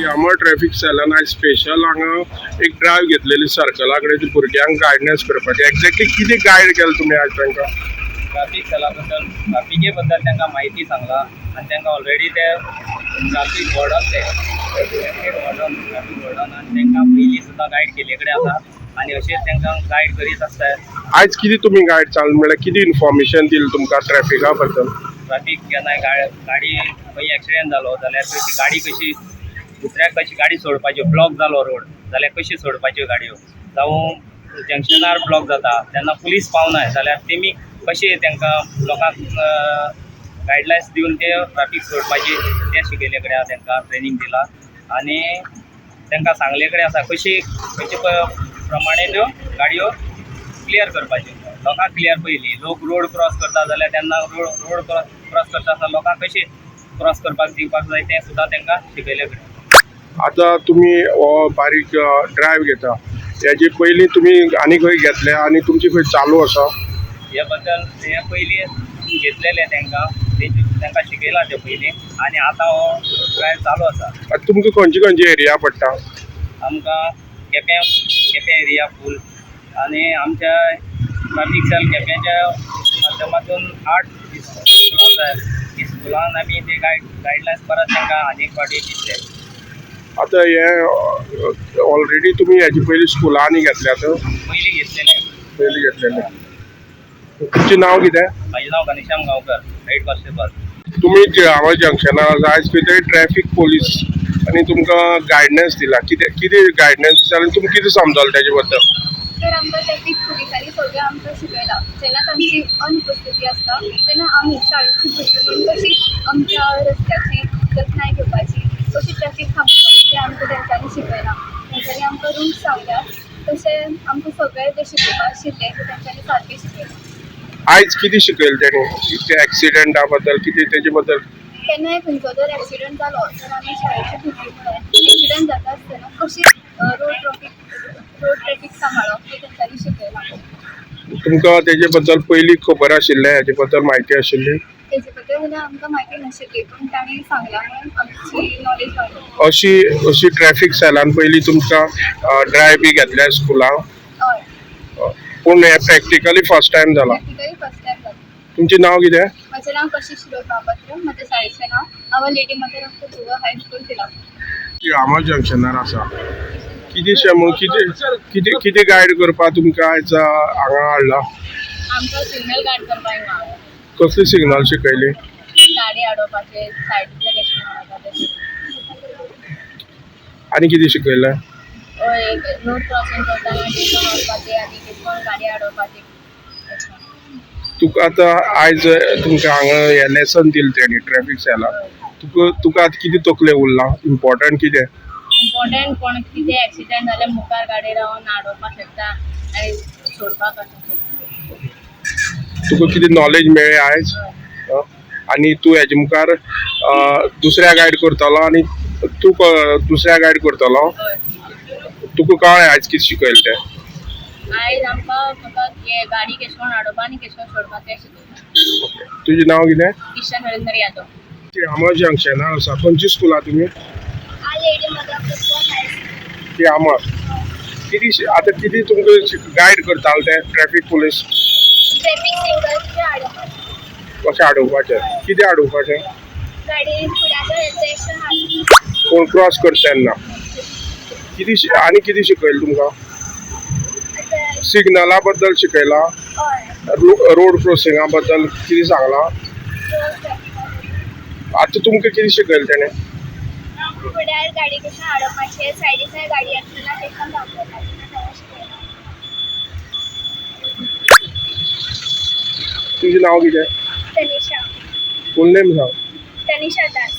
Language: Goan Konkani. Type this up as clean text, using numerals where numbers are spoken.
तिळामळ ट्रॅफिक सेलान आयज स्पेशल हांगा एक ड्रायव्ह घेतलेली सर्कला कडेन भुरग्यांक गायडन्स करपाची. एक्झॅक्टली कितें गायड केलें तुमी आयज तांकां? ट्राफीक सेला बद्दल, ट्राफिके बद्दल तांकां म्हायती सांगला आनी तांकां ऑलरेडी ते ट्राफीक वॉर्डन, ते ट्राफीक वॉर्डन, ट्राफीक वॉर्डन आनी तांकां पयलीं सुद्दां गायड केल्ले कडेन आसा आनी अशेंच तांकां गायड करीत आसता. आयज कितें तुमी गायड चालू, म्हणल्यार कितें इन्फॉर्मेशन दिलें तुमकां ट्रॅफिका बद्दल? ट्राफीक केन्नाय गाडी खंय एक्सिडेंट जालो जाल्यार कशी गाडी, कशी दुसऱ्याक कशी गाडी सोडपाची, ब्लॉक जालो रोड जाल्यार कशी सोडपाच्यो गाडयो, जावं जंक्शनार ब्लॉक जाता तेन्ना पुलीस पावनाय जाल्यार तेमी कशें तांकां लोकांक गायडलायन्स दिवन ते ट्राफीक सोडपाची, तें शिकयल्ले कडेन आसा. तांकां ट्रेनींग दिलां आनी तांकां सांगले कडेन आसा कशी खंयचे प्रमाणे त्यो गाडयो क्लियर करपाच्यो लोकांक. क्लियर पयलीं लोक रोड क्रॉस करता जाल्यार तेन्ना रोड रोड क्रॉस करता आसतना लोकांक कशें क्रॉस करपाक दिवपाक जाय, तें सुद्दां तांकां शिकयले कडेन. आतां तुमी हो बारीक ड्रायव्ह घेता, हेजे पयलीं तुमी आनी खंय घेतल्या आनी तुमची खंय चालू आसा? हे बद्दल हे पयलीं घेतलेले तांकां, तांकां शिकयलां तें पयलीं आनी आतां हो ड्रायव्ह चालू आसा. आतां तुमकां खंयची खंयची एरिया पडटा? आमकां केपें, केपें एरिया फूल आनी आमच्या ट्राफीक सेल केपेंच्या माध्यमातून आठ स्कुलां आसात. स्कुलान आमी ते गायडलायन्स परत तांकां आनी एक फावटी दितले. आतां हे ऑलरेडी तुमी हेजे पयलीं स्कुलांनी घेतल्यात? पयलीं घेतलेले. पयलीं घेतलेले. तुमचें नांव कितें? म्हाजें नांव घनश्याम गांवकर, हेड कॉन्स्टेबल. तुमी तिळामळ जंक्शनार आसा. आयज खंय तरी ट्रॅफीक पोलीस आनी तुमकां गायडन्स दिला. कितें कितें गायडन्स दिला आनी तुमकां कितें समजलें तेजे बद्दल? तर आमकां ट्रॅफीक पुलिसांनी सगळें आमकां शिकयलां. जेन्ना तांची अनुपस्थिती आसता तेन्ना आमी शाळेची भुरगीं म्हणून कशी आमच्या रस्त्याची जतनाय घेवपाची, कशी ट्रॅफीक थांबोवपाची, तें आमकां तेंच्यांनी शिकयलां. तेंच्यांनी आमकां रुल्स सांगल्यात. तशें आमकां सगळें जें शिकोवपाक आशिल्लें तें तेंच्यांनी सारकें शिकयलां. आयज कितें शिकयलें तेणी ते एक्सिडेंटा बद्दल, कितें तेजे बद्दल? केन्नाय खंयचो जर एक्सिडंट जालो तर आमी शाळेची भुरगीं म्हणून एक्सिडंट जाता आसतना कशी रोड ट्रॅफीक सांबाळप तें तेंच्यांनी शिकयलां. तुमकां तेजे बद्दल पयलीं खबर आशिल्लें? हेजे बद्दल म्हायती आशिल्ली? तेजे बद्दल जाल्यार आमकां म्हायती नाशिल्ली, पूण तांणी सांगलां म्हणून आमची नॉलेज वाडली. अशी अशी ट्रॅफीक सेलान पयलीं तुमकां ड्रायव्ह बी घेतल्या स्कुलान? हय. पूण हें प्रॅक्टिकली फर्स्ट टायम जालां? प्रॅक्टिकली फर्स्ट टायम जालें. तुमचें नांव कितें? म्हजें नांव कशिश महापात्र. म्हज्या शाळेचें नांव our lady mother of the Goa high school, Tilamol. Tilamol जंक्शनार आसा. कितें म्हूण कितें कितें कितें गायड करपाक तुमकां आयज हांगा हाडला? आमकां सिग्नल गार्ड करपाक येना. कसली सिग्नल शिकयली? गाडी आडोवपाचे, सायडींतले कशें मारपाचे. आनी कितें शिकयलें? हय, रोड क्रॉसिंग करतना केसो मारपाचे आनी केश करून गाडी आडोवपाची अशें. तुका आतां आयज तुमकां हांगा हें लेसन दिलें तेणी ट्रॅफीक सेलान, तुका आतां कितें तकले उरलां, इम्पॉर्टंट कितें? इम्पॉर्टंट, कोण कितें एक्सिडंट जाल्यार मुखार गाडी रावन आडोवपाक शकता आनी सोडपाक कशें शकता. तुका कितें नॉलेज मेळ्ळें आयज? आनी तूं हेजे मुखार दुसऱ्या गायड करतलो आनी तूं दुसऱ्या गायड करतलो? हय. तुका कळ्ळें आयज कितें शिकयलें तें? आयज आमकां फकत हे गाडी केश करून आडोवपा आनी केश करून सोडपा तें शिकयलें. तुजें नांव कितें? किशन नरेंद्र यादव. तिळामळ जंक्शनार आसा. खंयची स्कुलां तुमी? Our lady mother of the Goa high school. Tilamol. कितें आतां कितें तुमकां गायड करताले ते ट्रॅफीक पुलीस? ट्रॅफीक सिग्नल आडोवपाचें. कशें आडोवपाचें? कितें आडोवपाचें? गाडी फुड्याचो एक्शन. कोण क्रॉस करता तेन्ना. कितें आनी कितें शिकयलें तुमकां? सिग्नला बद्दल शिकयलां? हय. रोड क्रॉसिंगा बद्दल कितें सांगलां? आतां तुमकां कितें शिकयलें तेणें? फुड्यार गाडी कशें आडोवपाचें, सायडीच्यान गाडी आसतना कशें थांबोवपाचें, तें शिकयलां. तुजें नांव कितें? तनिषा. फूल नेम सांग. तनिषा दास.